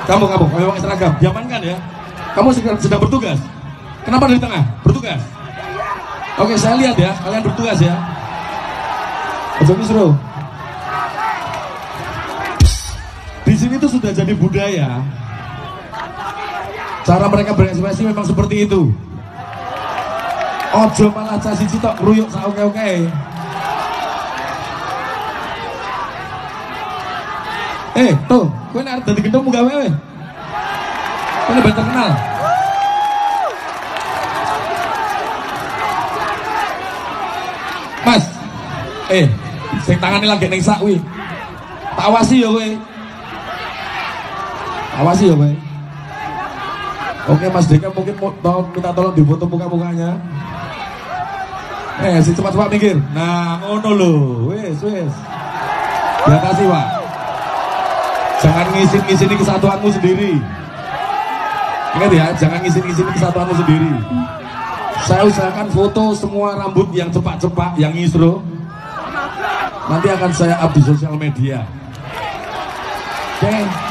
Kamu kayak pakai seragam, diamankan ya. Kamu sedang bertugas. Kenapa dari tengah? Bertugas. Oke, saya lihat ya, kalian bertugas ya. Ojo misro. Di sini tuh sudah jadi budaya. Cara mereka berekspresi memang seperti itu. Ojo malah cah siji tok ngruyuk sak oke-oke. Tuh, kowe nek arep dadi gendong munggah wae. Kowe ben terkenal. Mas. Sing tangane lagi ning sak kuwi. Tak awasi ya kowe. Awasi ya kowe. Oke, Mas Deka mungkin mau minta tolong difoto muka-mukanya. Si cepat-cepat mikir. Nah, ngono lho. Wis, wis. Diatasi, Pak. Jangan ngisin-ngisini kesatuanmu sendiri. Ingat ya, jangan ngisin-ngisini kesatuanmu sendiri. Saya usahakan foto semua rambut yang cepak-cepak, yang ngisro. Nanti akan saya up di sosial media. Oke.